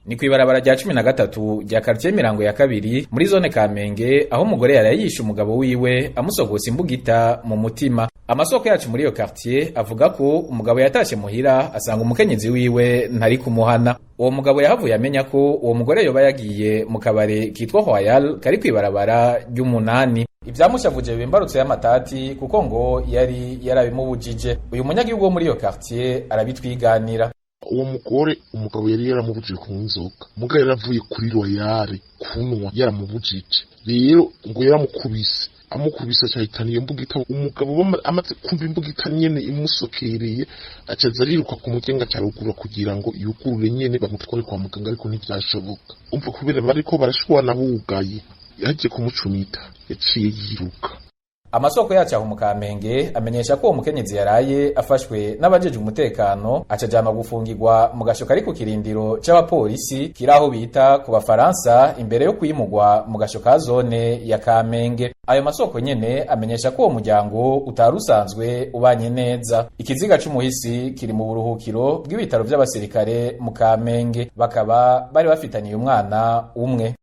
Ni kw'ibarabara rya 13 rya quartier Mirango ya kabiri muri zone Kamenge, aho umugore yaraye yishe umugabo wiwe amusogose imbugita mu mutima. Amasoko yacu muri iyo quartier avuga ko umugabo yatashe muhira asanga umukenyezi wiwe ntari kumuhana. Uwo mugabo yahavuye amenya ko uwo mugore yoba yagiye mu kabare kitwa Royal kari kw'ibarabara ry'umunani. Ivyamushavuje bimbarutse y'amatati, kuko ngo yari yarabimubujije. Uyu munyagihugu wo muri iyo quartier arabitwiganira. Uwo mugore, umugabo yari yaramubujije kunywa inzoga, mugabo yaravuye kuri Royale kunywa yaramubujije. Rero ngo yaramukubise, amukubise acahitana iyo mbugita. Umugabo amaze kumva imbugita nyene imusokereye, acaza ariruka ku muryango, acarugura kugira ngo yugurure nyene bamutware kwa muganga, ariko ntivyashoboka. Umva, kubera bariko barashwana bugaye, yagiye kumucumita, yaciye yiruka. Amasoko yacu aho mu Kamenge amenyesha ko uwo mukenyezi yaraye afashwe n'abajejwe umutekano, acajanwa gufungirwa mu gasho kari ku kirindiro c'abapolisi kiri aho bita ku Bafaransa, imbere yo kwimurwa mu gasho ka zone ya Kamenge. Ayo masoko nyene amenyesha ko uwo muryango utari usanzwe ubanye neza. Ikiziga c'umuhisi kiri mu buruhukiro bw'ibitaro vy'abasirikare mu Kamenge. Bakaba bari bafitaniye umwana umwe.